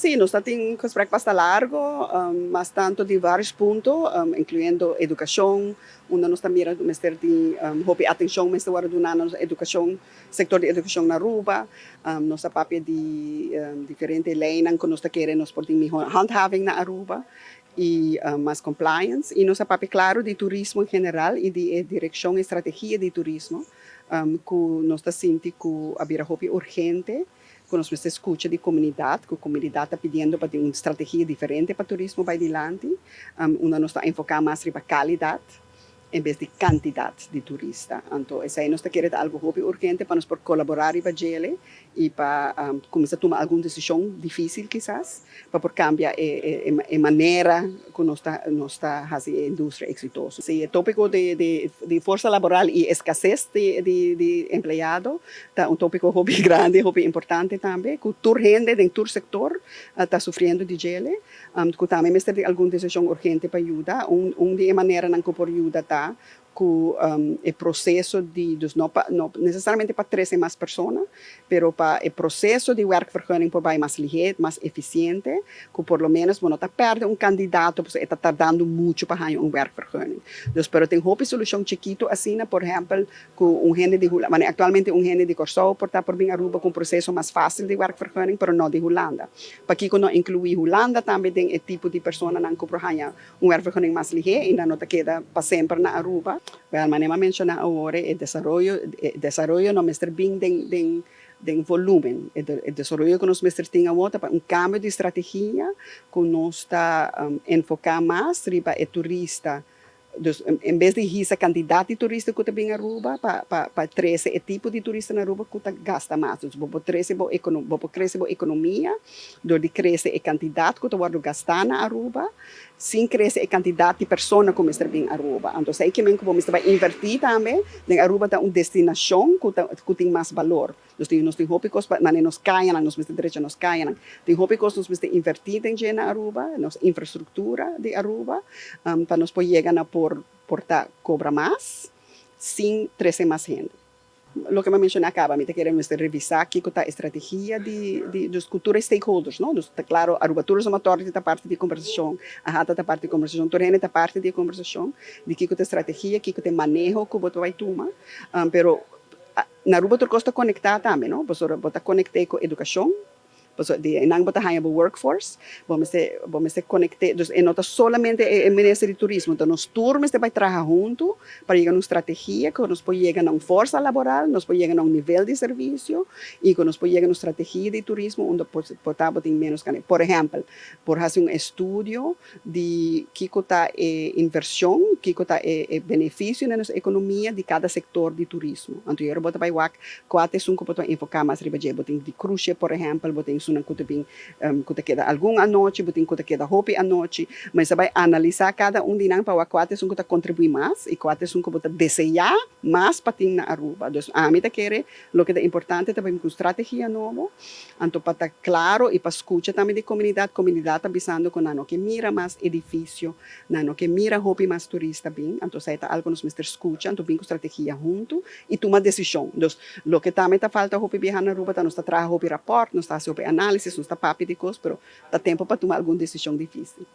Si, nos tin gesprek basta largo, mas tanto di varios punto, incluyendo educacion, unda nos tambe mester tin hopi atencion mester wordo duna na educacion, sector di educacion na Aruba. Nos a papia di diferente leynan cu nos ta kere nos por tin miho handhaving na Aruba y mas compliance. Y nos a papia, claro, di turismo en general y di direccion y strategia di turismo, cu nos ta sinti cu a bira hopi urgente cu nos mester scucha di comunidad, cu e comunidad ta pidiendo pa tin un strategia diferente pa turismo bay dilanti, unda nos ta enfoca mas riba calidad en bes di cantidad di turista. Anto, esey nos ta kere algo hopi urgente pa nos por colabora riba dje y pa cuminsa tuma algun decision dificil kisas, pa por cambia e manera cu nos ta haci e industria exitoso. Si, e topico di forsa laboral y escases di empleado ta un topico hopi grandi, hopi importante tambe, cu tur hende den tur sector ta sufriendo di dje, cu tambe mester di algun decision urgente pa yuda. Un di e maneranan cu por yuda ta cu e proceso di, dus no necesariamente pa trece mas persona, pero pa e proceso di werkvergunning por bay mas lihe, mas eficiente, cu por lo menos no ta perde un candidato, pues ta tardando mucho pa haya un werkvergunning. Dus, pero tin hopi solucion chikito asina, por ehempel, cu un hende di Hulanda, actualmente un hende di Corsou por ta por bin Aruba cu un proceso mas facil di werkvergunning, pero no di Hulanda. Pakico no inclui Hulanda tambe den e tipo di personanan cu por haya un werkvergunning mas lihe y no ta keda pa semper na Aruba? Wel, manera mi a menciona awor, e desaroyo no mester bin den volumen. E desaroyo cu nos mester tin awor pa un cambio di strategia cu nos ta enfoca mas riba e turista. Dus en bes di hisa cantidad di turista cu ta bin Aruba, pa trece e tipo di turista na Aruba cu ta gasta mas. Dus bo por crece bo economia door di crece e cantidad cu ta wordo gasta na Aruba, sin crece e cantidad di persona cu mester bin Aruba. Anto, esey kiermen cu bo mester bay inverti tambe den Aruba ta un destinacion cu tin mas balor. Dus nos tin hopi cos, ma nos cayanan, nos mester drecha nos cayanan. Tin hopi cos nos mester inverti den na Aruba, nos infrastructura di Aruba, pa nos por yega na por ta cobra mas, sin trece mas hende. Loke mi a menciona caba, mi ta kere mester revisa kico ta e strategia di cultura stakeholders, no? Dus ta claro, Aruba Tourism Authority ta parti di conversacion, AHATA ta parti di conversacion, tur hende ta parti di conversacion, di kico ta strategia, kico ta maneho cu bo ta bay tuma, pero na Aruba tur cos ta conecta tambe, no? Bo ta conecta cu educacion, paso di nan bo ta haya bo workforce, bo mester conecta, dus e no ta solamente e Ministerio di Turismo, anto nos tur mester bay traha hunto pa yega na un strategia cu nos por yega na un forsa laboral, nos por yega na un nivel di servicio y cu nos por yega na un strategia di turismo unda por ta tin menos cane. Por ehempel, por haci un estudio di kico ta e inversion, kico ta e beneficio na nos economia di cada sector di turismo. Anto, bo ta bay wak cua ta esun cu bo ta enfoca mas riba dje. Bo tin di cruise, por ehempel, bo tin esunnan cu ta bin cu ta keda algun anochi, bo tin cu ta keda hopi anochi, mas bo ta bay analisa cada un di nan pa wak cua ta esun cu ta contribui mas y cua ta esun cu bo ta desea mas pa tin na Aruba. Dus ami ta kere loke ta importante ta cu strategia nobo, anto pa ta claro y pa scucha tambe di comunidad. Comunidad ta bisando cu nan no kier mira mas edificio, nan no kier mira hopi mas turista bin, anto esey ta algo nos mester scucha, anto bin cu strategia hunto y tuma decision. Dus loke tambe ta falta hopi biaha na Aruba ta nos ta traha hopi rapport, nos ta haci hopi analisis, nos ta papia di cos, pero ta tempo pa tuma algun decision dificil.